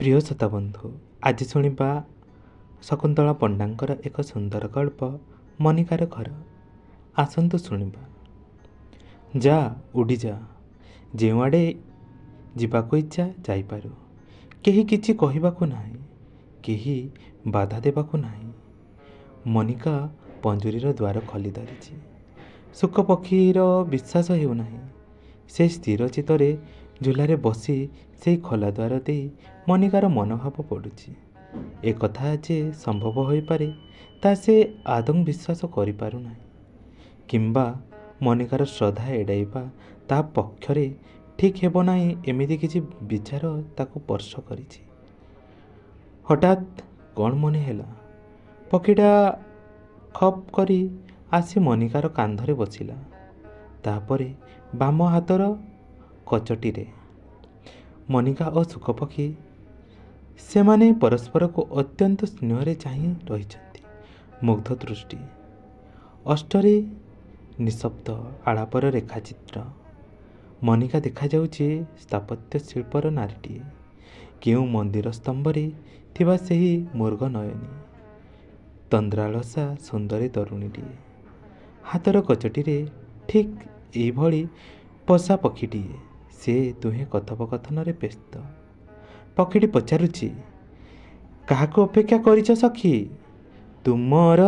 ପ୍ରିୟ ଶ୍ରୋତାବନ୍ଧୁ, ଆଜି ଶୁଣିବା ଶକୁନ୍ତଳା ପଣ୍ଡାଙ୍କର ଏକ ସୁନ୍ଦର ଗଳ୍ପ ମନିକାର ଘର। ଆସନ୍ତୁ ଶୁଣିବା। ଯା, ଉଡ଼ିଯା, ଯେଉଁଆଡ଼େ ଯିବାକୁ ଇଚ୍ଛା ଯାଇପାରୁ। କେହି କିଛି କହିବାକୁ ନାହିଁ, କେହି ବାଧା ଦେବାକୁ ନାହିଁ। ମନିକା ପଞ୍ଜୁରୀର ଦ୍ୱାର ଖୋଲି ଧରିଛି। ଶୁକ ପକ୍ଷୀର ବିଶ୍ୱାସ ହେଉନାହିଁ। ସେ ସ୍ଥିର ଚିତ୍ତରେ ଝୁଲାରେ ବସି ସେଇ ଖୋଲା ଦ୍ୱାର ଦେଇ ମନିକାର ମନୋଭାବ ପଢ଼ୁଛି। ଏକଥା ଯେ ସମ୍ଭବ ହୋଇପାରେ, ତା ସେ ଆଦୌ ବିଶ୍ୱାସ କରିପାରୁନାହିଁ। କିମ୍ବା ମନିକାର ଶ୍ରଦ୍ଧା ଏଡ଼ାଇବା ତା ପକ୍ଷରେ ଠିକ୍ ହେବ ନାହିଁ, ଏମିତି କିଛି ବିଚାର ତାକୁ ସ୍ପର୍ଶ କରିଛି। ହଠାତ୍ କ'ଣ ମନେ ହେଲା, ପକ୍ଷୀଟା ଖପ୍ କରି ଆସି ମନିକାର କାନ୍ଧରେ ବସିଲା। ତାପରେ ବାମ ହାତର କଚଟିରେ। ମନିକା ଓ ଶୁକପକ୍ଷୀ, ସେମାନେ ପରସ୍ପରକୁ ଅତ୍ୟନ୍ତ ସ୍ନେହରେ ଚାହିଁ ରହିଛନ୍ତି। ମୁଗ୍ଧ ଦୃଷ୍ଟି, ଓଷ୍ଠରେ ନିଃଶବ୍ଦ ଆଳାପର ରେଖାଚିତ୍ର। ମନିକା ଦେଖାଯାଉଛି ସ୍ଥାପତ୍ୟ ଶିଳ୍ପର ନାରୀଟିଏ, କେଉଁ ମନ୍ଦିର ସ୍ତମ୍ଭରେ ଥିବା ସେହି ମୃଗନୟନୀ ତନ୍ଦ୍ରାଳସା ସୁନ୍ଦରୀ ତରୁଣୀଟିଏ। ହାତର କଚଟିରେ ଠିକ୍ ଏଇଭଳି ପୋଷା ପକ୍ଷୀଟିଏ। ସେ ଦୁହେଁ କଥୋପକଥନରେ ବ୍ୟସ୍ତ। ପକ୍ଷୀଟି ପଚାରୁଛି, କାହାକୁ ଅପେକ୍ଷା କରିଛ ସଖୀ? ତୁମର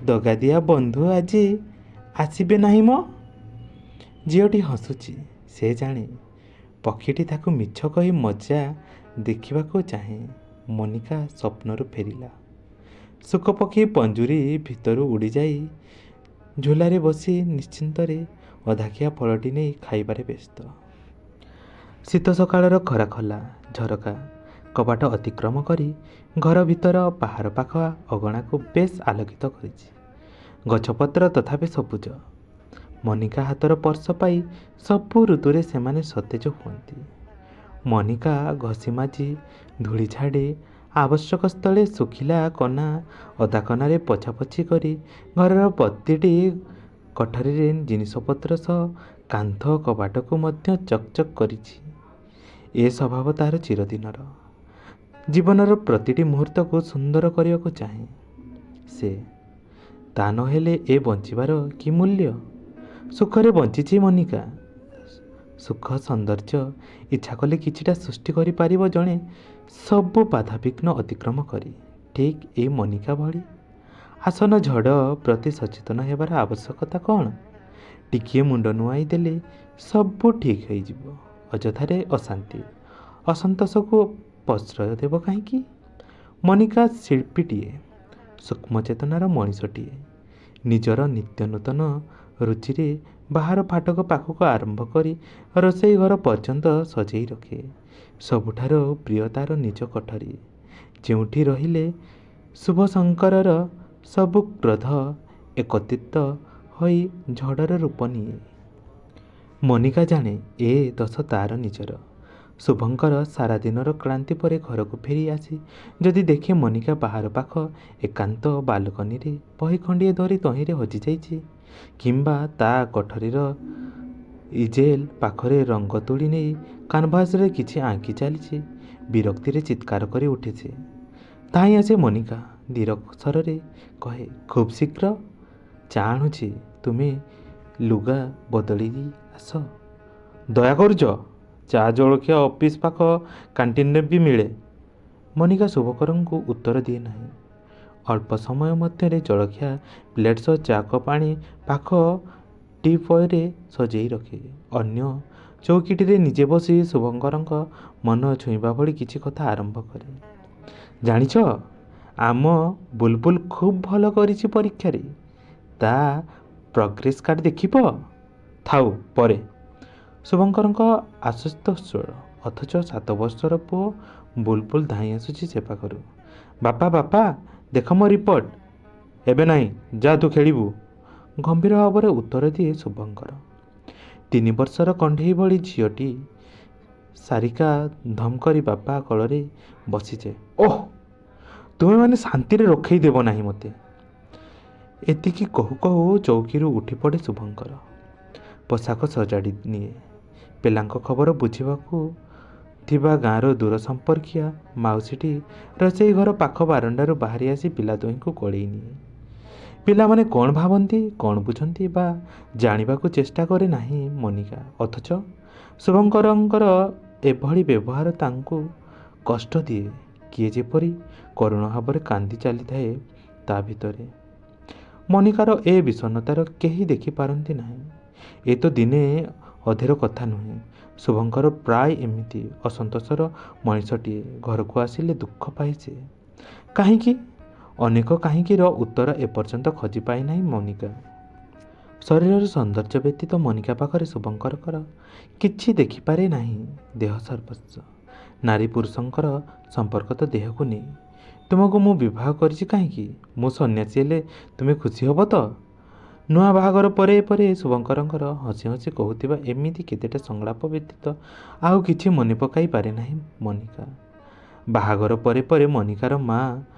ଦଗାଦିଆ ବନ୍ଧୁ ଆଜି ଆସିବେ ନାହିଁ ମ? ଝିଅଟି ହସୁଛି। ସେ ଜାଣେ, ପକ୍ଷୀଟି ତାକୁ ମିଛ କହି ମଜା ଦେଖିବାକୁ ଚାହେଁ। ମନିକା ସ୍ୱପ୍ନରୁ ଫେରିଲା। ଶୁକପକ୍ଷୀ ପଞ୍ଜୁରୀ ଭିତରୁ ଉଡ଼ିଯାଇ ଝୁଲାରେ ବସି ନିଶ୍ଚିନ୍ତରେ ଅଧାଖିଆ ଫଳଟି ନେଇ ଖାଇବାରେ ବ୍ୟସ୍ତ। ଶୀତ ସକାଳର ଖରା ଖୋଲା ଝରକା କବାଟ ଅତିକ୍ରମ କରି ଘର ଭିତର ବାହାର ପାଖ ଅଗଣାକୁ ବେଶ୍ ଆଲୋକିତ କରିଛି। ଗଛପତ୍ର ତଥାପି ସବୁଜ। ମନିକା ହାତର ସ୍ପର୍ଶ ପାଇ ସବୁ ଋତୁରେ ସେମାନେ ସତେଜ ହୁଅନ୍ତି। ମନିକା ଘଷି ମାଜି ଧୂଳି ଝାଡ଼ି, ଆବଶ୍ୟକ ସ୍ଥଳେ ଶୁଖିଲା କନା ଓଦାକନାରେ ପୋଛାପୋଛି କରି ଘରର ପ୍ରତିଟି କୋଠରୀରେ ଜିନିଷପତ୍ର ସହ କାନ୍ଥ କବାଟକୁ ମଧ୍ୟ ଚକଚକ୍ କରିଛି। ଏ ସ୍ୱଭାବ ତାର ଚିରଦିନର। ଜୀବନର ପ୍ରତିଟି ମୁହୂର୍ତ୍ତକୁ ସୁନ୍ଦର କରିବାକୁ ଚାହେଁ ସେ। ତା ନହେଲେ ଏ ବଞ୍ଚିବାର କି ମୂଲ୍ୟ? ସୁଖରେ ବଞ୍ଚିଛି ମନିକା। ସୁଖ ସୌନ୍ଦର୍ଯ୍ୟ ଇଚ୍ଛା କଲେ କିଛିଟା ସୃଷ୍ଟି କରିପାରିବ ଜଣେ, ସବୁ ବାଧାବିଘ୍ନ ଅତିକ୍ରମ କରି, ଠିକ୍ ଏଇ ମନିକା ଭଳି। ଆସନ୍ନ ଝଡ଼ ପ୍ରତି ସଚେତନ ହେବାର ଆବଶ୍ୟକତା କ'ଣ? ଟିକିଏ ମୁଣ୍ଡ ନୁଆଁଇ ଦେଲେ ସବୁ ଠିକ୍ ହେଇଯିବ। ଅଯଥାରେ ଅଶାନ୍ତି, ଅସନ୍ତୋଷକୁ ପ୍ରଶ୍ରୟ ଦେବ କାହିଁକି? ମନିକା ଶିଳ୍ପୀଟିଏ, ସୂକ୍ଷ୍ମ ଚେତନାର ମଣିଷଟିଏ। ନିଜର ନିତ୍ୟ ନୂତନ ରୁଚିରେ ବାହାର ଫାଟକ ପାଖକୁ ଆରମ୍ଭ କରି ରୋଷେଇ ଘର ପର୍ଯ୍ୟନ୍ତ ସଜେଇ ରଖେ। ସବୁଠାରୁ ପ୍ରିୟ ତାର ନିଜ କୋଠରୀ, ଯେଉଁଠି ରହିଲେ ଶୁଭଶଙ୍କରର ସବୁ କ୍ରୋଧ ଏକତ୍ରିତ ହୋଇ ଝଡ଼ର ରୂପ ନିଏ। ମନିକା ଜାଣେ, ଏ ଦୋଷ ତାର ନିଜର। ଶୁଭଙ୍କର ସାରାଦିନର କ୍ଳାନ୍ତି ପରେ ଘରକୁ ଫେରି ଆସି ଯଦି ଦେଖେ ମନିକା ବାହାର ପାଖ ଏକାନ୍ତ ବାଲକୋନିରେ ବହି ଖଣ୍ଡିଏ ଧରି ତହିଁରେ ହଜିଯାଇଛି, କିମ୍ବା ତା କୋଠରୀର ଇଜେଲ ପାଖରେ ରଙ୍ଗ ତୂଳୀ ନେଇ କାନଭାସରେ କିଛି ଆଙ୍କି ଚାଲିଛି, ବିରକ୍ତିରେ ଚିତ୍କାର କରି ଉଠେ ସେ। ଧାଇଁ ଆସେ ମନିକା। ଧୀର ସ୍ୱରରେ କହେ, ଖୁବ୍ ଶୀଘ୍ର ଚା ଆଣୁଛି, ତୁମେ ଲୁଗା ବଦଳି ଆସ। ଦୟା କରୁଛ? ଚା ଜଳଖିଆ ଅଫିସ ପାଖ କ୍ୟାଣ୍ଟିନରେ ବି ମିଳେ। ମନିକା ଶୁଭଙ୍କରଙ୍କୁ ଉତ୍ତର ଦିଏ ନାହିଁ। ଅଳ୍ପ ସମୟ ମଧ୍ୟରେ ଜଳଖିଆ ପ୍ଲେଟ୍ ସହ ଚା କପ୍ ଆଣି ପାଖ ଟିପୟରେ ସଜେଇ ରଖେ। ଅନ୍ୟ ଚୌକିଟିରେ ନିଜେ ବସି ଶୁଭଙ୍କରଙ୍କ ମନ ଛୁଇଁବା ଭଳି କିଛି କଥା ଆରମ୍ଭ କରେ। ଜାଣିଛ, ଆମ ବୁଲବୁଲ ଖୁବ୍ ଭଲ କରିଛି ପରୀକ୍ଷାରେ। ତା ପ୍ରୋଗ୍ରେସ କାର୍ଡ଼ ଦେଖିବ? ଥାଉ, ପରେ। ଶୁଭଙ୍କରଙ୍କ ଆଶ୍ୱସ୍ତ ସ୍ୱର। ଅଥଚ 7 ବର୍ଷର ପୁଅ ବୁଲବୁଲ ଧାଇଁ ଆସୁଛି ସେ ପାଖରୁ। ବାପା, ବାପା, ଦେଖ ମୋ ରିପୋର୍ଟ। ଏବେ ନାହିଁ, ଯା ତୁ ଖେଳିବୁ। ଗମ୍ଭୀର ଭାବରେ ଉତ୍ତର ଦିଏ ଶୁଭଙ୍କର। 3 ବର୍ଷର କଣ୍ଢେଇ ଭଳି ଝିଅଟି ସାରିକା ଧମ୍ କରି ବାପା କୋଳରେ ବସିଯାଏ। ଓଃ, ତୁମେମାନେ ଶାନ୍ତିରେ ରଖେଇ ଦେବ ନାହିଁ ମୋତେ। ଏତିକି କହୁ କହୁ ଚୌକିରୁ ଉଠିପଡ଼େ ଶୁଭଙ୍କର। ପୋଷାକ ସଜାଡ଼ି ନିଏ। ପିଲାଙ୍କ ଖବର ବୁଝିବାକୁ ଥିବା ଗାଁର ଦୂର ସମ୍ପର୍କୀୟା ମାଉସୀଟି ରୋଷେଇ ଘର ପାଖ ବାରଣ୍ଡାରୁ ବାହାରି ଆସି ପିଲା ଦୁହିଁଙ୍କୁ କୋଳେଇ ନିଏ। ପିଲାମାନେ କ'ଣ ଭାବନ୍ତି, କ'ଣ ବୁଝନ୍ତି ବା ଜାଣିବାକୁ ଚେଷ୍ଟା କରେ ନାହିଁ ମନିକା। ଅଥଚ ଶୁଭଙ୍କରଙ୍କର ଏଭଳି ବ୍ୟବହାର ତାଙ୍କୁ କଷ୍ଟ ଦିଏ। କିଏ ଯେପରି କରୁଣ ଭାବରେ କାନ୍ଦି ଚାଲିଥାଏ ତା ଭିତରେ। ମନିକାର ଏ বিষଣ୍ଣତାର କେହି ଦେଖିପାରନ୍ତି ନାହିଁ। ଏ ତ ଦିନେ ଅଧେର କଥା ନୁହେଁ। ଶୁଭଙ୍କର ପ୍ରାୟ ଏମିତି ଅସନ୍ତୋଷର ମଣିଷଟିଏ। ଘରକୁ ଆସିଲେ ଦୁଃଖ ପାଏ ସେ। କାହିଁକି? ଅନେକ କାହିଁକିର ଉତ୍ତର ଏପର୍ଯ୍ୟନ୍ତ ଖୋଜି ପାଇନାହିଁ ମନିକା। ଶରୀରର ସୌନ୍ଦର୍ଯ୍ୟ ବ୍ୟତୀତ ମନିକା ପାଖରେ ଶୁଭଙ୍କରଙ୍କର କିଛି ଦେଖିପାରେ ନାହିଁ। ଦେହ ସର୍ବସ୍ୱ। ନାରୀ ପୁରୁଷଙ୍କର ସମ୍ପର୍କ ତ ଦେହକୁ ନେଇ। ତୁମକୁ ମୁଁ ବିବାହ କରିଛି କାହିଁକି? ମୁଁ ସନ୍ନ୍ୟାସୀ ହେଲେ ତୁମେ ଖୁସି ହେବ ତ? ନୂଆ ବାହାଘର ପରେ ପରେ ଶୁଭଙ୍କରଙ୍କର ହସି ହସି କହୁଥିବା ଏମିତି କେତେଟା ସଂଳାପ ବ୍ୟତୀତ ଆଉ କିଛି ମନେ ପକାଇ ପାରେ ନାହିଁ ମନିକା। ବାହାଘର ପରେ ପରେ ମନିକାର ମା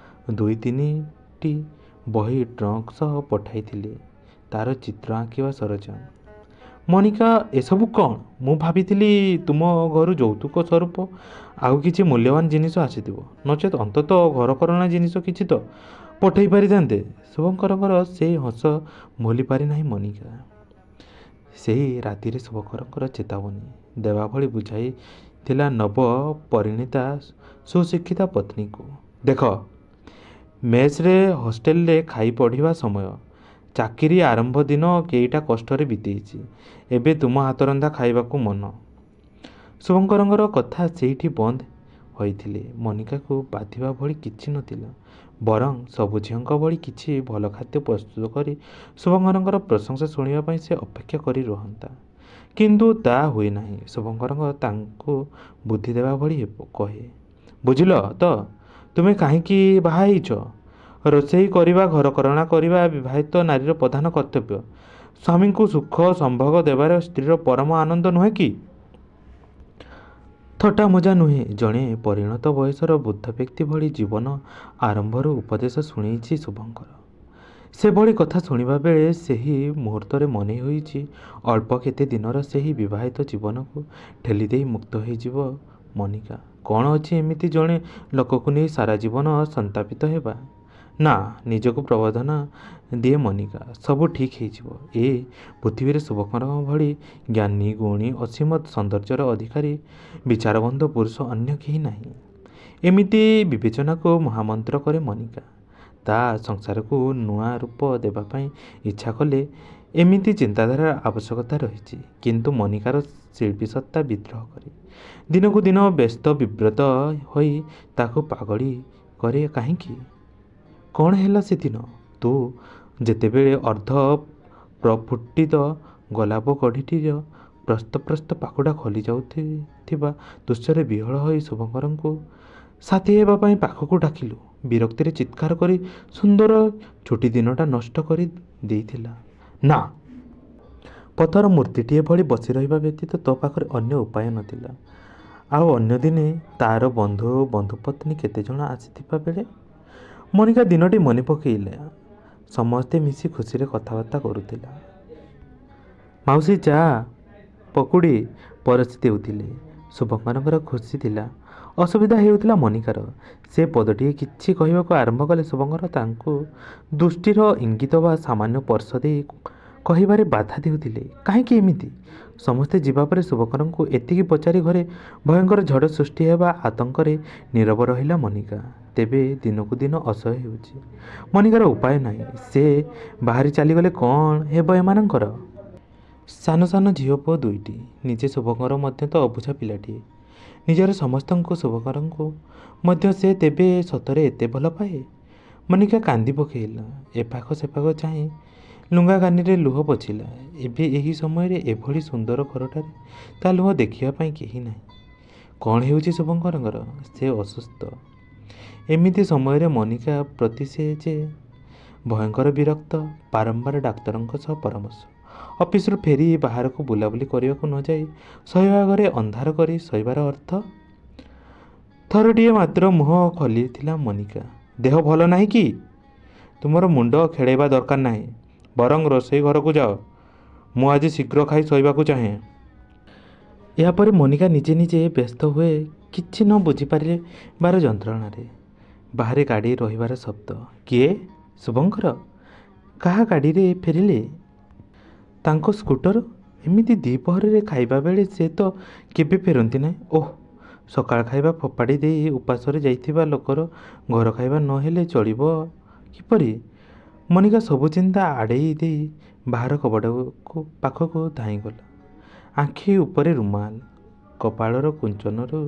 ଦୁଇ ତିନିଟି ବହି ଟ୍ରଙ୍କ ସହ ପଠାଇଥିଲେ ତା'ର ଚିତ୍ର ଆଙ୍କିବା ସରଞ୍ଜାମ। ମନିକା, ଏସବୁ କ'ଣ? ମୁଁ ଭାବିଥିଲି ତୁମ ଘରୁ ଯୌତୁକ ସ୍ୱରୂପ ଆଉ କିଛି ମୂଲ୍ୟବାନ ଜିନିଷ ଆସିଥିବ। ନଚେତ୍ ଅନ୍ତତଃ ଘରକରଣା ଜିନିଷ କିଛି ତ ପଠାଇ ପାରିଥାନ୍ତେ। ଶୁଭଙ୍କରଙ୍କର ସେଇ ହସ ଭୁଲି ପାରିନାହିଁ ମନିକା। ସେହି ରାତିରେ ଶୁଭଙ୍କରଙ୍କର ଚେତାବନୀ ଦେବା ଭଳି ବୁଝାଇଥିଲା ନବ ପରିଣୀତା ସୁଶିକ୍ଷିତା ପତ୍ନୀକୁ। ଦେଖ, ମେସ୍ରେ ହଷ୍ଟେଲରେ ଖାଇ ପଢ଼ିବା ସମୟ, ଚାକିରି ଆରମ୍ଭ ଦିନ କେଇଟା କଷ୍ଟରେ ବିତେଇଛି। ଏବେ ତୁମ ହାତରନ୍ଧା ଖାଇବାକୁ ମନ। ଶୁଭଙ୍କରଙ୍କର କଥା ସେଇଠି ବନ୍ଦ ହୋଇଥିଲେ। ମନିକାକୁ ବାଧିବା ଭଳି କିଛି ନଥିଲା। ବରଂ ସବୁ ଝିଅଙ୍କ ଭଳି କିଛି ଭଲ ଖାଦ୍ୟ ପ୍ରସ୍ତୁତ କରି ଶୁଭଙ୍କରଙ୍କର ପ୍ରଶଂସା ଶୁଣିବା ପାଇଁ ସେ ଅପେକ୍ଷା କରି ରହନ୍ତା। କିନ୍ତୁ ତା ହୁଏ ନାହିଁ। ଶୁଭଙ୍କର ତାଙ୍କୁ ବୁଦ୍ଧି ଦେବା ଭଳି କହେ, ବୁଝିଲ ତ ତୁମେ କାହିଁକି ବାହା ହେଇଛ? ରୋଷେଇ କରିବା, ଘରକରଣା କରିବା ବିବାହିତ ନାରୀର ପ୍ରଧାନ କର୍ତ୍ତବ୍ୟ। ସ୍ୱାମୀଙ୍କୁ ସୁଖ ସମ୍ଭୋଗ ଦେବାରେ ସ୍ତ୍ରୀର ପରମ ଆନନ୍ଦ ନୁହେଁ କି? ଥଟ୍ଟା ମଜା ନୁହେଁ, ଜଣେ ପରିଣତ ବୟସର ବୃଦ୍ଧ ବ୍ୟକ୍ତି ଭଳି ଜୀବନ ଆରମ୍ଭରୁ ଉପଦେଶ ଶୁଣେଇଛି ଶୁଭଙ୍କର। ସେଭଳି କଥା ଶୁଣିବା ବେଳେ ସେହି ମୁହୂର୍ତ୍ତରେ ମନେ ହୋଇଛି ଅଳ୍ପ କେତେ ଦିନର ସେହି ବିବାହିତ ଜୀବନକୁ ଠେଲିଦେଇ ମୁକ୍ତ ହୋଇଯିବ ମନିକା। କ'ଣ ଅଛି ଏମିତି ଜଣେ ଲୋକକୁ ନେଇ ସାରା ଜୀବନ ସନ୍ତାପିତ ହେବା? ନା, ନିଜକୁ ପ୍ରବୋଧନା ଦିଏ ମନିକା, ସବୁ ଠିକ୍ ହେଇଯିବ। ଏ ପୃଥିବୀରେ ଶୁଭଙ୍କରଙ୍କ ଭଳି ଜ୍ଞାନୀ, ଗୁଣୀ, ଅସୀମ ସୌନ୍ଦର୍ଯ୍ୟର ଅଧିକାରୀ ବିଚାରବନ୍ତ ପୁରୁଷ ଅନ୍ୟ କେହି ନାହିଁ। ଏମିତି ବିବେଚନାକୁ ମହାମନ୍ତ୍ର କରେ ମନିକା। ତା ସଂସାରକୁ ନୂଆ ରୂପ ଦେବା ପାଇଁ ଇଚ୍ଛା କଲେ ଏମିତି ଚିନ୍ତାଧାରାର ଆବଶ୍ୟକତା ରହିଛି। କିନ୍ତୁ ମନିକାର ଶିଳ୍ପୀସତ୍ତା ବିଦ୍ରୋହ କରେ। ଦିନକୁ ଦିନ ବ୍ୟସ୍ତ ବିବ୍ରତ ହୋଇ ତାକୁ ପାଗଳୀ କରେ କାହିଁକି? କ'ଣ ହେଲା ସେଦିନ? ତୁ ଯେତେବେଳେ ଅର୍ଦ୍ଧ ପ୍ରଫୁଟିତ ଗୋଲାପ କଢ଼ିଟିର ପ୍ରସ୍ତ ପ୍ରସ୍ତ ପାଖୁଡ଼ା ଖୋଲି ଯାଉଥିବା ଦୃଶ୍ୟରେ ବିହ୍ୱଳ ହୋଇ ଶୁଭଙ୍କରଙ୍କୁ ସାଥୀ ହେବା ପାଇଁ ପାଖକୁ ଡାକିଲୁ। ବିରକ୍ତିରେ ଚିତ୍କାର କରି ସୁନ୍ଦର ଛୁଟିଦିନଟା ନଷ୍ଟ କରି ଦେଇଥିଲା। ନା, ପଥର ମୂର୍ତ୍ତିଟିଏ ଭଳି ବସି ରହିବା ବ୍ୟତୀତ ତୋ ପାଖରେ ଅନ୍ୟ ଉପାୟ ନଥିଲା। ଆଉ ଅନ୍ୟ ଦିନେ ତା'ର ବନ୍ଧୁ, ବନ୍ଧୁପତ୍ନୀ କେତେଜଣ ଆସିଥିବା ବେଳେ ମନିକା ଦିନଟି ମନେ ପକାଇଲା। ସମସ୍ତେ ମିଶି ଖୁସିରେ କଥାବାର୍ତ୍ତା କରୁଥିଲା। ମାଉସୀ ଚା ପକୁଡ଼ି ପରସି ଦେଉଥିଲେ। ଶୁଭଙ୍କରଙ୍କର ଖୁସି ଥିଲା। ଅସୁବିଧା ହେଉଥିଲା ମନିକାର। ସେ ପଦଟିଏ କିଛି କହିବାକୁ ଆରମ୍ଭ କଲେ ଶୁଭଙ୍କର ତାଙ୍କୁ ଦୃଷ୍ଟିର ଇଙ୍ଗିତ ବା ସାମାନ୍ୟ ସ୍ପର୍ଶ ଦେଇ କହିବାରେ ବାଧା ଦେଉଥିଲେ। କାହିଁକି ଏମିତି? ସମସ୍ତେ ଯିବା ପରେ ଶୁଭଙ୍କରଙ୍କୁ ଏତିକି ପଚାରି ଘରେ ଭୟଙ୍କର ଝଡ଼ ସୃଷ୍ଟି ହେବା ଆତଙ୍କରେ ନୀରବ ରହିଲା ମନିକା। ତେବେ ଦିନକୁ ଦିନ ଅସହ୍ୟ ହେଉଛି। ମନିକାର ଉପାୟ ନାହିଁ। ସେ ବାହାରି ଚାଲିଗଲେ କ'ଣ ହେବ ଏମାନଙ୍କର? ସାନ ସାନ ଝିଅ ପୁଅ ଦୁଇଟି। ନିଜେ ଶୁଭଙ୍କର ମଧ୍ୟ ତ ଅବୁଝା ପିଲାଟିଏ। ନିଜର ସମସ୍ତଙ୍କୁ, ଶୁଭଙ୍କରଙ୍କୁ ମଧ୍ୟ ସେ ତେବେ ସତରେ ଏତେ ଭଲ ପାଏ? ମନିକା କାନ୍ଦି ପକାଇଲା। ଏପାଖ ସେପାଖ ଚାହିଁ ଲୁଙ୍ଗା କାନିରେ ଲୁହ ପୋଛିଲା। ଏବେ ଏହି ସମୟରେ ଏଭଳି ସୁନ୍ଦର ଘରଟାରେ ତା ଲୁହ ଦେଖିବା ପାଇଁ କେହି ନାହିଁ। କ'ଣ ହେଉଛି ଶୁଭଙ୍କରଙ୍କର? ସେ ଅସୁସ୍ଥ। ଏମିତି ସମୟରେ ମନିକା ପ୍ରତି ସେ ଯେ ଭୟଙ୍କର ବିରକ୍ତ। ବାରମ୍ବାର ଡାକ୍ତରଙ୍କ ସହ ପରାମର୍ଶ। ଅଫିସରୁ ଫେରି ବାହାରକୁ ବୁଲାବୁଲି କରିବାକୁ ନ ଯାଇ ଶୋଇବା ଘରେ ଅନ୍ଧାର କରି ଶୋଇବାର ଅର୍ଥ? ଥରଟିଏ ମାତ୍ର ମୁହଁ ଖୋଲିଥିଲା ମନିକା। ଦେହ ଭଲ ନାହିଁ କି? ତୁମର ମୁଣ୍ଡ ଖେଳାଇବା ଦରକାର ନାହିଁ। ବରଂ ରୋଷେଇ ଘରକୁ ଯାଅ। ମୁଁ ଆଜି ଶୀଘ୍ର ଖାଇ ଶୋଇବାକୁ ଚାହେଁ। ଏହାପରେ ମନିକା ନିଜେ ନିଜେ ବ୍ୟସ୍ତ ହୁଏ। କିଛି ନ ବୁଝିପାରିବାର ଯନ୍ତ୍ରଣାରେ। ବାହାରେ ଗାଡ଼ି ରହିବାର ଶବ୍ଦ। କିଏ? ଶୁଭଙ୍କର? କାହା ଗାଡ଼ିରେ ଫେରିଲେ? ତାଙ୍କ ସ୍କୁଟର? ଏମିତି ଦ୍ୱିପ୍ରହରରେ ଖାଇବା ବେଳେ ସେ ତ କେବେ ଫେରନ୍ତି ନାହିଁ। ଓଃ, ସକାଳ ଖାଇବା ଫୋପାଡ଼ି ଦେଇ ଉପାସରେ ଯାଇଥିବା ଲୋକର ଘର ଖାଇବା ନ ହେଲେ ଚଳିବ କିପରି? ମନିକା ସବୁ ଚିନ୍ତା ଆଡ଼େଇ ଦେଇ ବାହାର କବାଟ ପାଖକୁ ଧାଇଁଗଲା। ଆଖି ଉପରେ ରୁମାଲ, କପାଳର କୁଞ୍ଚନରୁ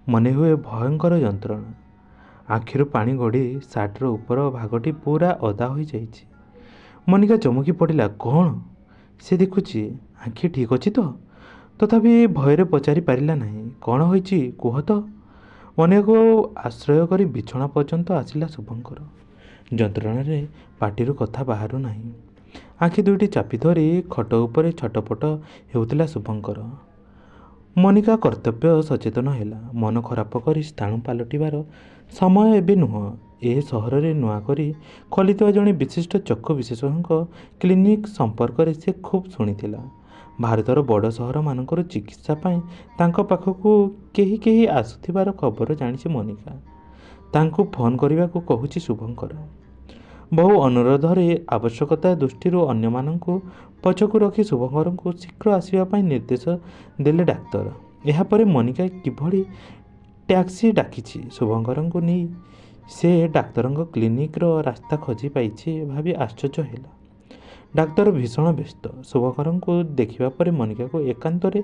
ମନେହୁଏ ଭୟଙ୍କର ଯନ୍ତ୍ରଣା। ଆଖିରୁ ପାଣି ଗଡ଼ି ସାର୍ଟର ଉପର ଭାଗଟି ପୂରା ଓଦା ହୋଇଯାଇଛି। ମନିକା ଚମକି ପଡ଼ିଲା। କ'ଣ ସେ ଦେଖୁଛି? ଆଖି ଠିକ୍ ଅଛି ତ? ତଥାପି ଭୟରେ ପଚାରି ପାରିଲା ନାହିଁ, କ'ଣ ହୋଇଛି କୁହ ତ? ମନିକାକୁ ଆଶ୍ରୟ କରି ବିଛଣା ପର୍ଯ୍ୟନ୍ତ ଆସିଲା ଶୁଭଙ୍କର। ଯନ୍ତ୍ରଣାରେ ପାଟିରୁ କଥା ବାହାରୁ ନାହିଁ। ଆଖି ଦୁଇଟି ଚାପି ଧରି ଖଟ ଉପରେ ଛଟପଟ ହେଉଥିଲା ଶୁଭଙ୍କର। ମନିକା କର୍ତ୍ତବ୍ୟ ସଚେତନ ହେଲା। ମନ ଖରାପ କରି ସ୍ଥାଣୁ ପାଲଟିବାର ସମୟ ଏବେ ନୁହଁ। ଏ ସହରରେ ନୂଆ କରି ଖୋଲିଥିବା ଜଣେ ବିଶିଷ୍ଟ ଚକ୍ଷୁ ବିଶେଷଜ୍ଞଙ୍କ କ୍ଲିନିକ୍ ସମ୍ପର୍କରେ ସେ ଖୁବ୍ ଶୁଣିଥିଲା। ଭାରତର ବଡ଼ ସହରମାନଙ୍କରୁ ଚିକିତ୍ସା ପାଇଁ ତାଙ୍କ ପାଖକୁ କେହି କେହି ଆସୁଥିବାର ଖବର ଜାଣିଛି ମନିକା। ତାଙ୍କୁ ଫୋନ୍ କରିବାକୁ କହୁଛି ଶୁଭଙ୍କର। ବହୁ ଅନୁରୋଧରେ ଆବଶ୍ୟକତା ଦୃଷ୍ଟିରୁ ଅନ୍ୟମାନଙ୍କୁ ପଛକୁ ରଖି ଶୁଭଙ୍କରଙ୍କୁ ଶୀଘ୍ର ଆସିବା ପାଇଁ ନିର୍ଦ୍ଦେଶ ଦେଲେ ଡାକ୍ତର। ଏହାପରେ ମନିକା କିଭଳି ଟ୍ୟାକ୍ସି ଡାକିଛି, ଶୁଭଙ୍କରଙ୍କୁ ନେଇ ସେ ଡାକ୍ତରଙ୍କ କ୍ଲିନିକ୍ର ରାସ୍ତା ଖୋଜି ପାଇଛି ଭାବି ଆଶ୍ଚର୍ଯ୍ୟ ହେଲା। ଡାକ୍ତର ଭୀଷଣ ବ୍ୟସ୍ତ। ଶୁଭଙ୍କରଙ୍କୁ ଦେଖିବା ପରେ ମନିକାକୁ ଏକାନ୍ତରେ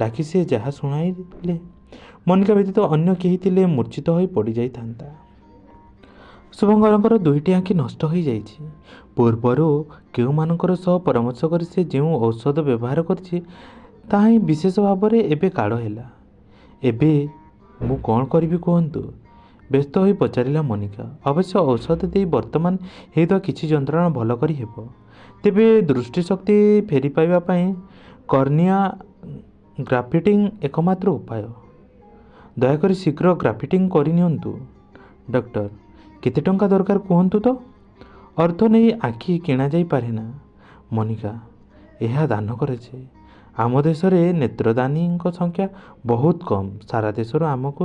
ଡାକି ସେ ଯାହା ଶୁଣାଇଲେ, ମନିକା ବ୍ୟତୀତ ଅନ୍ୟ କେହି ଥିଲେ ମୂର୍ଚ୍ଛିତ ହୋଇ ପଡ଼ିଯାଇଥାନ୍ତା। ଶୁଭଙ୍କରଙ୍କର ଦୁଇଟି ଆଖି ନଷ୍ଟ ହୋଇଯାଇଛି। ପୂର୍ବରୁ କେଉଁମାନଙ୍କର ସହ ପରାମର୍ଶ କରି ସେ ଯେଉଁ ଔଷଧ ବ୍ୟବହାର କରିଛି, ତାହା ହିଁ ବିଶେଷ ଭାବରେ ଏବେ କାଳ ହେଲା। ଏବେ ମୁଁ କ'ଣ କରିବି କୁହନ୍ତୁ? ବ୍ୟସ୍ତ ହୋଇ ପଚାରିଲା ମନିକା। ଅବଶ୍ୟ ଔଷଧ ଦେଇ ବର୍ତ୍ତମାନ ହେଉଥିବା କିଛି ଯନ୍ତ୍ରଣା ଭଲ କରି ହେବ। ତେବେ ଦୃଷ୍ଟିଶକ୍ତି ଫେରି ପାଇବା ପାଇଁ କର୍ନିଆ ଗ୍ରାଫ୍ଟିଂ ଏକମାତ୍ର ଉପାୟ। ଦୟାକରି ଶୀଘ୍ର ଗ୍ରାଫ୍ଟିଂ କରିନିଅନ୍ତୁ ଡକ୍ଟର। କେତେ ଟଙ୍କା ଦରକାର କୁହନ୍ତୁ ତ? ଅର୍ଥ ନେଇ ଆଖି କିଣାଯାଇ ପାରେନା ମନିକା, ଏହା ଦାନ କରାଯାଏ। ଆମ ଦେଶରେ ନେତ୍ରଦାନୀଙ୍କ ସଂଖ୍ୟା ବହୁତ କମ୍। ସାରା ଦେଶରୁ ଆମକୁ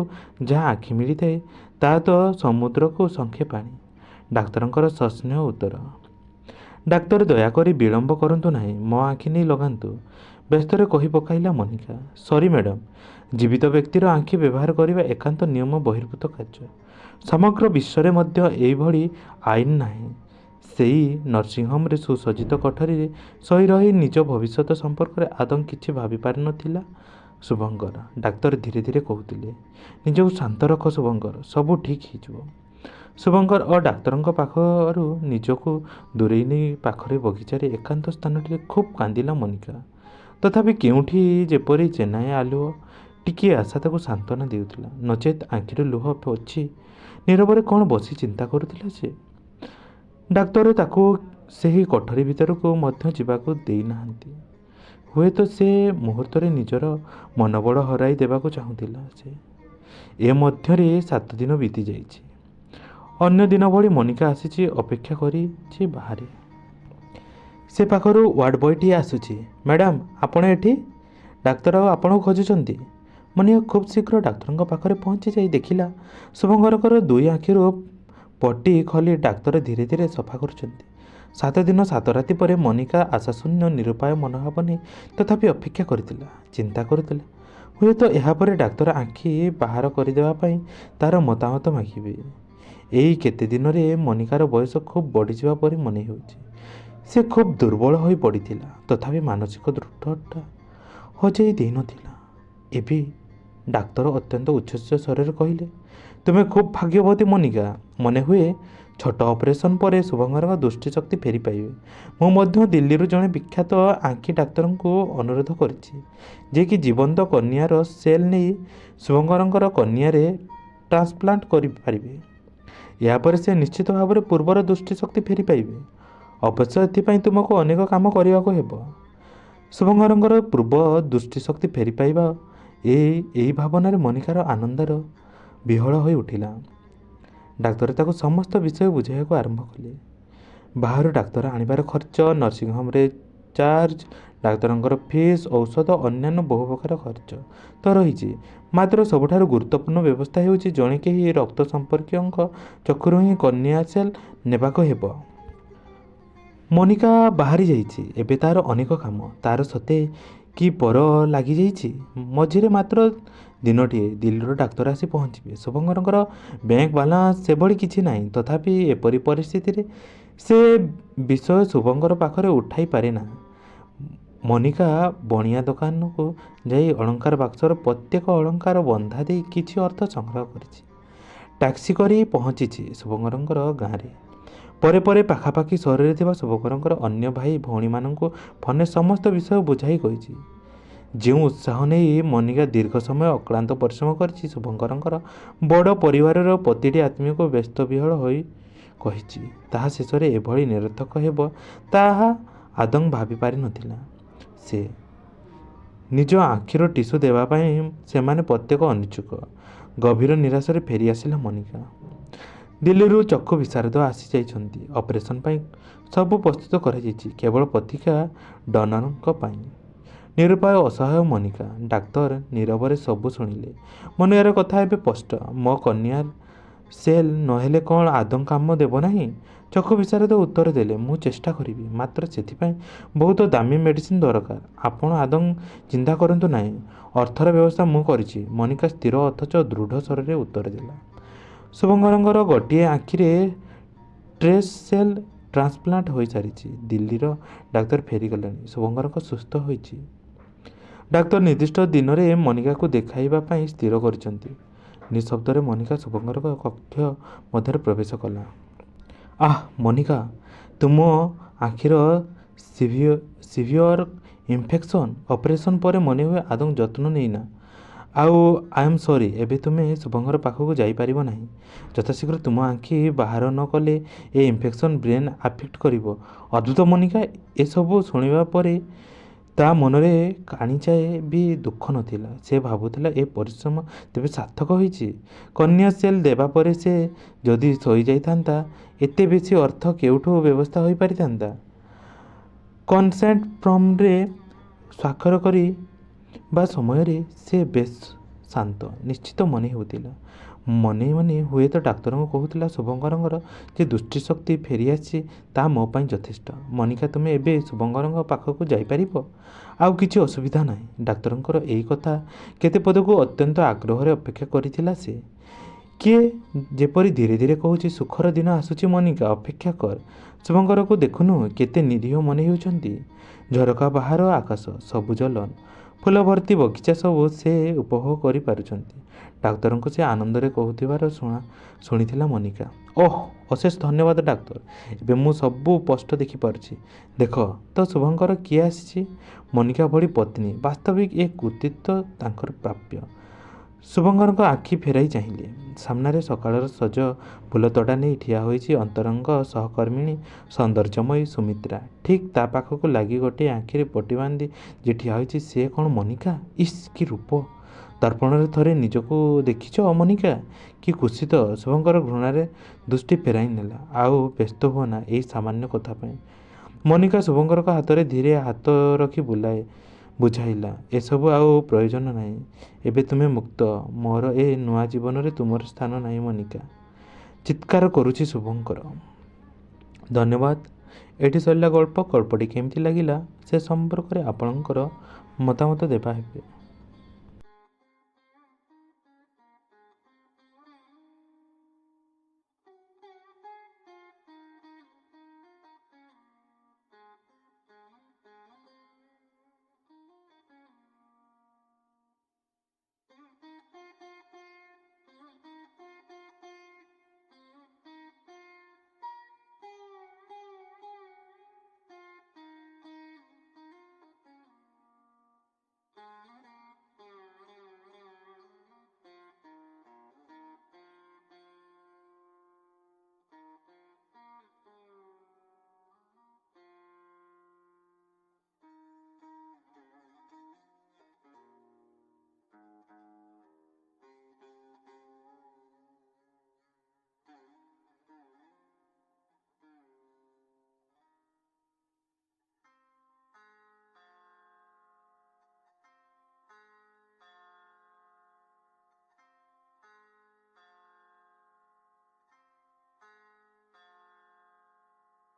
ଯାହା ଆଖି ମିଳିଥାଏ, ତାହା ତ ସମୁଦ୍ରକୁ ଶଙ୍ଖେ ପାଣି। ଡାକ୍ତରଙ୍କର ସସ୍ନେହ ଉତ୍ତର। ଡାକ୍ତର, ଦୟାକରି ବିଳମ୍ବ କରନ୍ତୁ ନାହିଁ, ମୋ ଆଖି ନେଇ ଲଗାନ୍ତୁ। ବ୍ୟସ୍ତରେ କହି ପକାଇଲା ମନିକା। ସରି ମ୍ୟାଡ଼ାମ୍, ଜୀବିତ ବ୍ୟକ୍ତିର ଆଖି ବ୍ୟବହାର କରିବା ଏକାନ୍ତ ନିୟମ ବହିର୍ଭୂତ କାର୍ଯ୍ୟ। ସମଗ୍ର ବିଶ୍ୱରେ ମଧ୍ୟ ଏହିଭଳି ଆଇନ ନାହିଁ। ସେଇ ନର୍ସିଂହୋମରେ ସୁସଜ୍ଜିତ କୋଠରୀରେ ଶୋଇ ରହି ନିଜ ଭବିଷ୍ୟତ ସମ୍ପର୍କରେ ଆଦୌ କିଛି ଭାବିପାରୁନଥିଲା ଶୁଭଙ୍କର। ଡାକ୍ତର ଧୀରେ ଧୀରେ କହୁଥିଲେ, ନିଜକୁ ଶାନ୍ତ ରଖ ଶୁଭଙ୍କର, ସବୁ ଠିକ୍ ହେଇଯିବ। ଶୁଭଙ୍କର ଓ ଡାକ୍ତରଙ୍କ ପାଖରୁ ନିଜକୁ ଦୂରେଇ ନେଇ ପାଖରେ ବଗିଚାରେ ଏକାନ୍ତ ସ୍ଥାନଟିରେ ଖୁବ୍ କାନ୍ଦିଲା ମନିକା। ତଥାପି କେଉଁଠି ଯେପରି ଚେନାଏ ଆଲୁଅ, ଟିକିଏ ଆଶା ତାକୁ ସାନ୍ତ୍ୱନା ଦେଉଥିଲା। ନଚେତ୍ ଆଖିରୁ ଲୁହ ପୋଛି ନୀରବରେ କ'ଣ ବସି ଚିନ୍ତା କରୁଥିଲା ସେ। ଡାକ୍ତର ତାକୁ ସେହି କୋଠରୀ ଭିତରକୁ ମଧ୍ୟ ଯିବାକୁ ଦେଇନାହାନ୍ତି। ହୁଏତ ସେ ମୁହୂର୍ତ୍ତରେ ନିଜର ମନୋବଳ ହରାଇ ଦେବାକୁ ଚାହୁଁଥିଲା ସେ। ଏ ମଧ୍ୟରେ 7 ଦିନ ବିତିଯାଇଛି। ଅନ୍ୟ ଦିନ ଭଳି ମନିକା ଆସିଛି, ଅପେକ୍ଷା କରିଛି ବାହାରେ। ସେ ପାଖରୁ ୱାର୍ଡ଼ ବୟଟିଏ ଆସୁଛି। ମ୍ୟାଡ଼ାମ୍, ଆପଣ ଏଠି? ଡାକ୍ତର ଆଉ ଆପଣଙ୍କୁ ଖୋଜୁଛନ୍ତି। ମନିକା ଖୁବ୍ ଶୀଘ୍ର ଡାକ୍ତରଙ୍କ ପାଖରେ ପହଞ୍ଚି ଯାଇ ଦେଖିଲା, ଶୁଭଙ୍କରଙ୍କର ଦୁଇ ଆଖିରୁ ପଟି ଖୋଲି ଡାକ୍ତର ଧୀରେ ଧୀରେ ସଫା କରୁଛନ୍ତି। 7 ଦିନ 7 ରାତି ପରେ ମନିକା ଆଶାଶୂନ୍ୟ ନିରୁପାୟ ମନୋଭାବ ନେଇ ତଥାପି ଅପେକ୍ଷା କରିଥିଲା, ଚିନ୍ତା କରୁଥିଲା, ହୁଏତ ଏହାପରେ ଡାକ୍ତର ଆଖି ବାହାର କରିଦେବା ପାଇଁ ତା'ର ମତାମତ ମାଗିବେ। ଏଇ କେତେ ଦିନରେ ମନିକାର ବୟସ ଖୁବ୍ ବଢ଼ିଯିବା ପରି ମନେ ହେଉଛି। ସେ ଖୁବ୍ ଦୁର୍ବଳ ହୋଇ ପଡ଼ିଥିଲା। ତଥାପି ମାନସିକ ଦୃଢ଼ତା ହଜାଇ ଦେଇନଥିଲା। ଏବେ ଡାକ୍ତର ଅତ୍ୟନ୍ତ ଉଚ୍ଛ୍ୱସିତ ସ୍ୱରରେ କହିଲେ, ତୁମେ ଖୁବ୍ ଭାଗ୍ୟବତୀ ମନିକା। ମନେହୁଏ ଛୋଟ ଅପରେସନ୍ ପରେ ଶୁଭଙ୍କରଙ୍କ ଦୃଷ୍ଟିଶକ୍ତି ଫେରି ପାଇବେ। ମୁଁ ମଧ୍ୟ ଦିଲ୍ଲୀରୁ ଜଣେ ବିଖ୍ୟାତ ଆଖି ଡାକ୍ତରଙ୍କୁ ଅନୁରୋଧ କରିଛି, ଯିଏକି ଜୀବନ୍ତ କର୍ନିଆର ସେଲ୍ ନେଇ ଶୁଭଙ୍କରଙ୍କର କର୍ନିଆରେ ଟ୍ରାନ୍ସପ୍ଲାଣ୍ଟ କରିପାରିବେ। ଏହାପରେ ସେ ନିଶ୍ଚିତ ଭାବରେ ପୂର୍ବର ଦୃଷ୍ଟିଶକ୍ତି ଫେରି ପାଇବେ। ଅବଶ୍ୟ ଏଥିପାଇଁ ତୁମକୁ ଅନେକ କାମ କରିବାକୁ ହେବ। ଶୁଭଙ୍କରଙ୍କର ପୂର୍ବ ଦୃଷ୍ଟିଶକ୍ତି ଫେରି ପାଇବା ଏଇ ଭାବନାରେ ମନିକାର ଆନନ୍ଦର ବିହ୍ୱଳ ହୋଇ ଉଠିଲା। ଡାକ୍ତର ତାକୁ ସମସ୍ତ ବିଷୟ ବୁଝାଇବାକୁ ଆରମ୍ଭ କଲେ। ବାହାରୁ ଡାକ୍ତର ଆଣିବାର ଖର୍ଚ୍ଚ, ନର୍ସିଂହୋମରେ ଚାର୍ଜ, ଡାକ୍ତରଙ୍କର ଫିସ୍, ଔଷଧ, ଅନ୍ୟାନ୍ୟ ବହୁ ପ୍ରକାର ଖର୍ଚ୍ଚ ତ ରହିଛି। ମାତ୍ର ସବୁଠାରୁ ଗୁରୁତ୍ୱପୂର୍ଣ୍ଣ ବ୍ୟବସ୍ଥା ହେଉଛି ଜଣେ କେହି ରକ୍ତ ସମ୍ପର୍କୀୟଙ୍କ ଚକ୍ଷୁରୁ ହିଁ କର୍ଣ୍ଣିଆ ସେଲ୍ ନେବାକୁ ହେବ। ମନିକା ବାହାରି ଯାଇଛି। ଏବେ ତା'ର ଅନେକ କାମ। ତା'ର ସତେ କି ପର ଲାଗିଯାଇଛି। ମଝିରେ ମାତ୍ର ଦିନଟିଏ। ଦିଲ୍ଲୀର ଡାକ୍ତର ଆସି ପହଞ୍ଚିବେ। ଶୁଭଙ୍କରଙ୍କର ବ୍ୟାଙ୍କ ବାଲାନ୍ସ ସେଭଳି କିଛି ନାହିଁ। ତଥାପି ଏପରି ପରିସ୍ଥିତିରେ ସେ ବିଷୟ ଶୁଭଙ୍କର ପାଖରେ ଉଠାଇ ପାରେନା। ମନିକା ବଣିଆ ଦୋକାନକୁ ଯାଇ ଅଳଙ୍କାର ବାକ୍ସର ପ୍ରତ୍ୟେକ ଅଳଙ୍କାର ବନ୍ଧା ଦେଇ କିଛି ଅର୍ଥ ସଂଗ୍ରହ କରିଛି। ଟ୍ୟାକ୍ସି କରି ପହଞ୍ଚିଛି ଶୁଭଙ୍କରଙ୍କର ଗାଁରେ। ପରେ ପରେ ପାଖାପାଖି ସହରରେ ଥିବା ଶୁଭଙ୍କରଙ୍କର ଅନ୍ୟ ଭାଇ ଭଉଣୀମାନଙ୍କୁ ଫୋନରେ ସମସ୍ତ ବିଷୟ ବୁଝାଇ କହିଛି। ଯେଉଁ ଉତ୍ସାହ ନେଇ ମନିକା ଦୀର୍ଘ ସମୟ ଅକ୍ଳାନ୍ତ ପରିଶ୍ରମ କରିଛି, ଶୁଭଙ୍କରଙ୍କର ବଡ଼ ପରିବାରର ପ୍ରତିଟି ଆତ୍ମୀୟକୁ ବ୍ୟସ୍ତ ବିହ୍ୱଳ ହୋଇ କହିଛି, ତାହା ଶେଷରେ ଏଭଳି ନିରର୍ଥକ ହେବ ତାହା ଆଦୌ ଭାବିପାରି ନଥିଲା ସେ। ନିଜ ଆଖିର ଟିସୁ ଦେବା ପାଇଁ ସେମାନେ ପ୍ରତ୍ୟେକ ଅନିଚ୍ଛୁକ। ଗଭୀର ନିରାଶରେ ଫେରିଆସିଲା ମନିକା। ଦିଲ୍ଲୀରୁ ଚକ୍ଷୁ ବିଶାରଦ ଆସିଯାଇଛନ୍ତି। ଅପରେସନ୍ ପାଇଁ ସବୁ ପ୍ରସ୍ତୁତ କରାଯାଇଛି। କେବଳ ପ୍ରତୀକ୍ଷା ଡନରଙ୍କ ପାଇଁ। ନିରୁପାୟ ଅସହାୟ ମନିକା। ଡାକ୍ତର ନୀରବରେ ସବୁ ଶୁଣିଲେ। ମନିକାର କଥା ଏବେ ସ୍ପଷ୍ଟ। ମୋ କର୍ଣ୍ଣିଆ ସେଲ୍ ନହେଲେ କ'ଣ ଆଦୌ କାମ ଦେବ ନାହିଁ? ଚକ୍ଷୁ ବିଶାରଦ ଉତ୍ତର ଦେଲେ, ମୁଁ ଚେଷ୍ଟା କରିବି। ମାତ୍ର ସେଥିପାଇଁ ବହୁତ ଦାମୀ ମେଡ଼ିସିନ୍ ଦରକାର। ଆପଣ ଆଦୌ ଚିନ୍ତା କରନ୍ତୁ ନାହିଁ। ଅର୍ଥର ବ୍ୟବସ୍ଥା ମୁଁ କରିଛି। ମନିକା ସ୍ଥିର ଅଥଚ ଦୃଢ଼ ସ୍ୱରରେ ଉତ୍ତର ଦେଲା। ଶୁଭଙ୍କରଙ୍କର ଗୋଟିଏ ଆଖିରେ ଟ୍ରେସ୍ ସେଲ୍ ଟ୍ରାନ୍ସପ୍ଲାଣ୍ଟ ହୋଇସାରିଛି। ଦିଲ୍ଲୀର ଡାକ୍ତର ଫେରିଗଲେଣି। ଶୁଭଙ୍କରଙ୍କ ସୁସ୍ଥ ହୋଇଛି। ଡାକ୍ତର ନିର୍ଦ୍ଦିଷ୍ଟ ଦିନରେ ମନିକାକୁ ଦେଖାଇବା ପାଇଁ ସ୍ଥିର କରିଛନ୍ତି। ନିଃଶବ୍ଦରେ ମନିକା ଶୁଭଙ୍କରଙ୍କ କକ୍ଷ ମଧ୍ୟରେ ପ୍ରବେଶ କଲା। ଆଃ ମନିକା, ତୁମ ଆଖିର ସିଭିଅର ଇନଫେକ୍ସନ୍। ଅପରେସନ୍ ପରେ ମନେହୁଏ ଆଦୌ ଯତ୍ନ ନେଇନା। ଆଉ I am ସରି, ଏବେ ତୁମେ ଶୁଭଙ୍କର ପାଖକୁ ଯାଇପାରିବ ନାହିଁ। ଯଥାଶୀଘ୍ର ତୁମ ଆଖି ବାହାର ନ କଲେ ଏ ଇନଫେକ୍ସନ୍ ବ୍ରେନ୍ ଆଫେକ୍ଟ କରିବ। ଅଦ୍ଭୁତ ମନିକା! ଏସବୁ ଶୁଣିବା ପରେ ତା' ମନରେ କାଣିଚାଏ ବି ଦୁଃଖ ନଥିଲା। ସେ ଭାବୁଥିଲା ଏ ପରିଶ୍ରମ ତେବେ ସାର୍ଥକ ହୋଇଛି। କର୍ଣ୍ଣିଆ ସେଲ୍ ଦେବା ପରେ ସେ ଯଦି ଶୋଇଯାଇଥାନ୍ତା, ଏତେ ବେଶୀ ଅର୍ଥ କେଉଁଠୁ ବ୍ୟବସ୍ଥା ହୋଇପାରିଥାନ୍ତା? କନସେଣ୍ଟ ଫର୍ମରେ ସ୍ୱାକ୍ଷର କରିବା ସମୟରେ ସେ ବେଶ୍ ଶାନ୍ତ, ନିଶ୍ଚିତ ମନେ ହେଉଥିଲା। ମନେ ମନେ ହୁଏତ ଡାକ୍ତରଙ୍କୁ କହୁଥିଲା, ଶୁଭଙ୍କରଙ୍କର ଯେ ଦୃଷ୍ଟିଶକ୍ତି ଫେରିଆସିଛି ତାହା ମୋ ପାଇଁ ଯଥେଷ୍ଟ। ମନିକା, ତୁମେ ଏବେ ଶୁଭଙ୍କରଙ୍କ ପାଖକୁ ଯାଇପାରିବ। ଆଉ କିଛି ଅସୁବିଧା ନାହିଁ। ଡାକ୍ତରଙ୍କର ଏଇ କଥା କେତେ ପଦକୁ ଅତ୍ୟନ୍ତ ଆଗ୍ରହରେ ଅପେକ୍ଷା କରିଥିଲା ସେ। କିଏ ଯେପରି ଧୀରେ ଧୀରେ କହୁଛି, ସୁଖର ଦିନ ଆସୁଛି ମନିକା, ଅପେକ୍ଷା କର। ଶୁଭଙ୍କରକୁ ଦେଖୁନୁ କେତେ ନିରୀହ ମନେ ହେଉଛନ୍ତି। ଝରକା ବାହାର ଆକାଶ, ସବୁଜ ଲନ୍, ଫୁଲ ଭର୍ତ୍ତି ବଗିଚା ସବୁ ସେ ଉପଭୋଗ କରିପାରୁଛନ୍ତି। ଡାକ୍ତରଙ୍କୁ ସେ ଆନନ୍ଦରେ କହୁଥିବାର ଶୁଣିଥିଲା ମନିକା। ଓଃ, ଅଶେଷ ଧନ୍ୟବାଦ ଡାକ୍ତର। ଏବେ ମୁଁ ସବୁ ସ୍ପଷ୍ଟ ଦେଖିପାରୁଛି। ଦେଖ ତ ଶୁଭଙ୍କର, କିଏ ଆସିଛି? ମନିକା ଭଳି ପତ୍ନୀ! ବାସ୍ତବିକ ଏ କୃତିତ୍ୱ ତାଙ୍କର ପ୍ରାପ୍ୟ। ଶୁଭଙ୍କରଙ୍କ ଆଖି ଫେରାଇ ଚାହିଁଲେ। ସାମ୍ନାରେ ସକାଳର ସଜ ଫୁଲତୋଡ଼ା ନେଇ ଠିଆ ହୋଇଛି ଅନ୍ତରଙ୍ଗ ସହକର୍ମିଣୀ ସୌନ୍ଦର୍ଯ୍ୟମୟୀ ସୁମିତ୍ରା। ଠିକ୍ ତା' ପାଖକୁ ଲାଗି ଗୋଟିଏ ଆଖିରେ ପଟି ବାନ୍ଧି ଯିଏ ଠିଆ ହୋଇଛି ସେ କ'ଣ ମନିକା? ଇସ୍, କି ରୂପ! ଦର୍ପଣରେ ଥରେ ନିଜକୁ ଦେଖିଛ ମନିକା? କି କୁତ୍ସିତ! ଶୁଭଙ୍କର ଘୃଣାରେ ଦୃଷ୍ଟି ଫେରାଇ ନେଲା। ଆଉ ବ୍ୟସ୍ତ ହୁଅନା ଏଇ ସାମାନ୍ୟ କଥା ପାଇଁ। ମନିକା ଶୁଭଙ୍କରଙ୍କ ହାତରେ ଧୀରେ ହାତ ରଖି ବୁଝାଇଲା, ଏସବୁ ଆଉ ପ୍ରୟୋଜନ ନାହିଁ। ଏବେ ତୁମେ ମୁକ୍ତ। ମୋର ଏ ନୂଆ ଜୀବନରେ ତୁମର ସ୍ଥାନ ନାହିଁ ମନିକା। ଚିତ୍କାର କରୁଛି ଶୁଭଙ୍କର। ଧନ୍ୟବାଦ। ଏଠି ସରିଲା ଗଳ୍ପ। ଗଳ୍ପଟି କେମିତି ଲାଗିଲା ସେ ସମ୍ପର୍କରେ ଆପଣଙ୍କର ମତାମତ ଦେବା ହେବେ।